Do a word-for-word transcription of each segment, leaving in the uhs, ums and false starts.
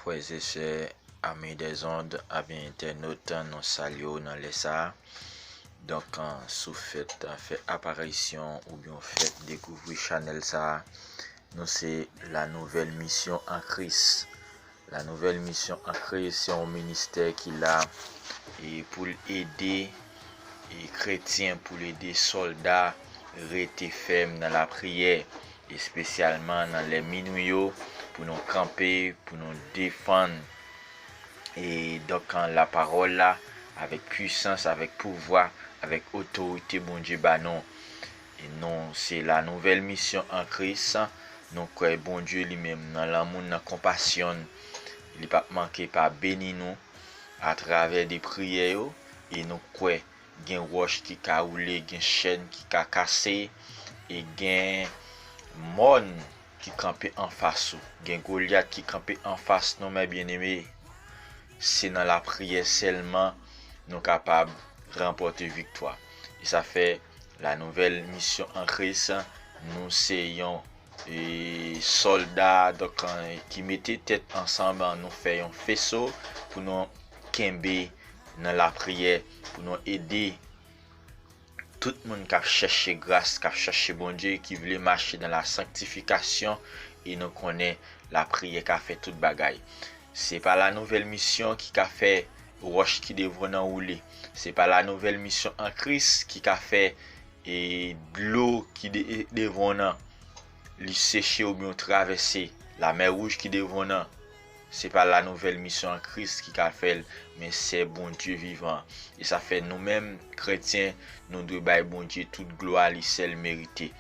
Frè e sè, ami dèzond, ami entènot, nou salye w nan lè sa a. Donk, an, si w fèt, an, fè aparisyon oubyen w fèt dekouvri chanèl sa a, nou se La Nouvelle Mission en Christ. La Nouvelle Mission en Christ se yon ministè ki la e pou l ede e kretyen, pou l ede sòlda rete fèm nan lapriyè, espesyalman nan lè minwi yo, pou nou kanpe, pou nou defann e donk, an, lapawòl la avèk pwisans, avèk pouvwa, avèk otorite Bondye ba nou. E nou se La Nouvelle Mission en Christ. Nou kwè Bondye li menm nan lanmou l, nan konpasyon l, li p ap manke pa beni nou atravè de priyè yo. E nou kwè gen wòch ki ka woule, gen chèn ki ka kase, e gen mòn ki kanpe anfas ou. Gen Golyat ki kanpe anfas nou, mè byeneme. Se nan lapriyè sèlman nou kapab ranpòte viktwa. E sa fè La Nouvelle Mission en Christ, nou se yon e, sòlda, donk, an, ki mete tèt ansanm, an, nou fè yon feso pou nou kenbe nan lapriyè, pou nou ede tout moun k ap chèche gras, k ap chèche Bondye, ki vle mache nan la sanktifikasyon, e nou konnen lapriyè ka fè tout bagay. Se pa La Nouvelle Mission ki ka fè wòch ki devan w nan woule. Se pa La Nouvelle Mission en Christ ki ka fè e dlo ki de, devan w nan li seche oubyen w travèse. Lamè Wouj ki devan w nan, se pa La Nouvelle Mission en Christ ki ka fè l, men se Bondye vivan. E sa fè nou menm, kretyen, nou dwe bay Bondye tout glwa li sèl merite.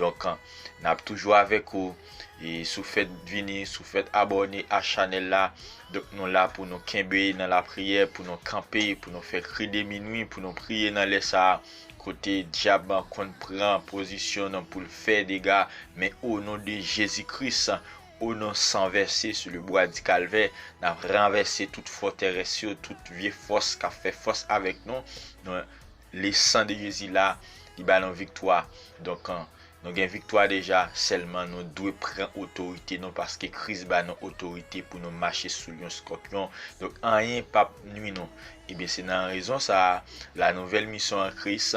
Donk, an, n ap toujou avèk ou. E si w fèt vini, si w fèt abòne a chanèl la, donk nou la pou nou kenbe nan lapriyè, pou nou kanpe, pou nou fè kri de minwi, pou nou priye nan lè sa a, kote dyab an konn pran pozisyon nan pou l fè dega, men o non de Jezi Kris, o non san vèse sou le bwa di Kalvè, n ap ranvèse tout fòterès yo, tout vye fòs k ap fè fòs avèk nou. Nou, le san de Jezi la, li ba nou viktwa. Donk, an, nou gen viktwa deja, sèlman nou dwe pran otorite nou, paske Kris ba nou otorite pou nou mache sou lyon, skòpyon. Donk, anyen p ap nwi nou. Ebyen, se nan rezon sa a, La Nouvelle Mission en Christ,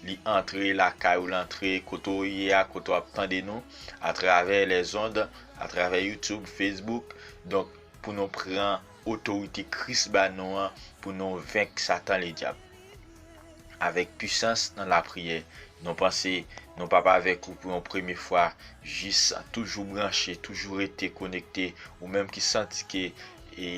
li antre lakay ou, l antre kote w ye a, kote w ap tande nou, atravè lèzond, atravè YouTube, Facebook. Donk, pou nou pran otorite Kris ba nou an, pou nou venk Satan ledyab. Avèk pwisans nan lapriyè, nou panse nou p ap avèk ou pou yon premye fwa, jis toujou branche, toujou rete konekte, ou menm ki santi ke, e,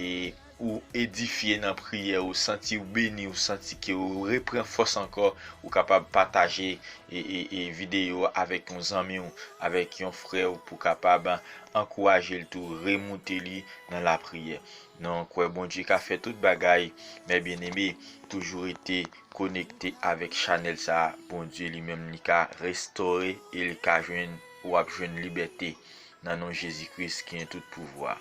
ou edifye nan priyè, ou santi ou beni, ou santi ke ou repran fòs ankò, ou kapab pataje, e, e, e, videyo avèk yon zanmi w, avèk yon frè w pou kapab ankouraje l tou, remoute li nan lapriyè. Nou kwè Bondye ka fè tout bagay, mè byeneme, toujou rete konekte avèk chanèl sa a. Bondye li menm li ka restore e li ka jwenn, w ap jwenn libète nan non Jezi Kris ki gen tout pouvwa.